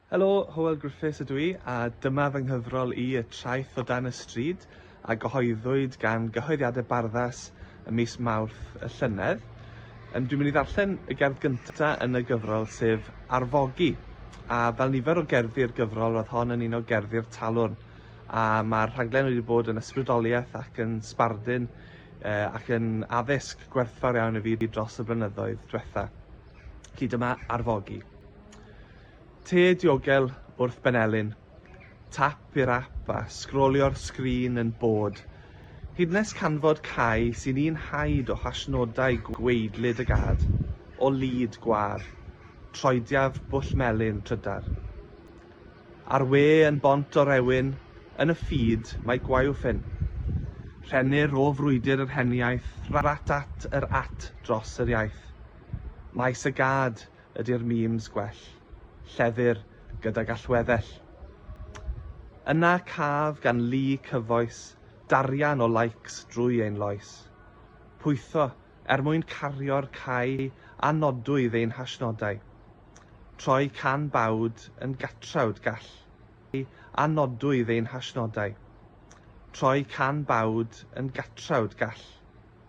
Helo, Hywel Griffiths ydw i, a dyma fy nghyfrol i, Y Traeth o Dan y Stryd, a gyhoeddwyd gan Gyhoeddiadau Barddas ym mis Mawrth y llynedd. Yym, dwi'n mynd i ddarllen y gerdd gynta yn y gyfrol, sef Arfogi. A fel nifer o gerddi'r gyfrol, roedd hon yn un o gerddi'r Talwrn, a mae'r rhaglen wedi bod yn ysbrydoliaeth ac yn sbardun uh, ac yn addysg gwerthfawr iawn i fi dros y blynyddoedd diwetha. Felly dyma Arfogi. Te diogel wrth benelin. Tap i'r ap a sgrolio'r sgrin yn bod. Hyd nes canfod cae sy'n un haid o hashnodau gweidlyd y gad, o lid gwar. Troediaf bwll melyn trydar. A'r we yn bont o rewyn, yn y ffid mae gwaywffyn. Rhennir o frwydr yr heniaith rat at yr at dros yr iaith. Maes y gad ydi'r memes gwell. Lleddir gydag allweddell. Yna caf gan lu cyfoes darian o likes drwy ein loes. Pwytho er mwyn cario'r cae a nodwydd ein hashnodau. Troi can bawd yn gatrawd gall a nodwydd ein hashnodau. Troi can bawd yn gatrawd gall.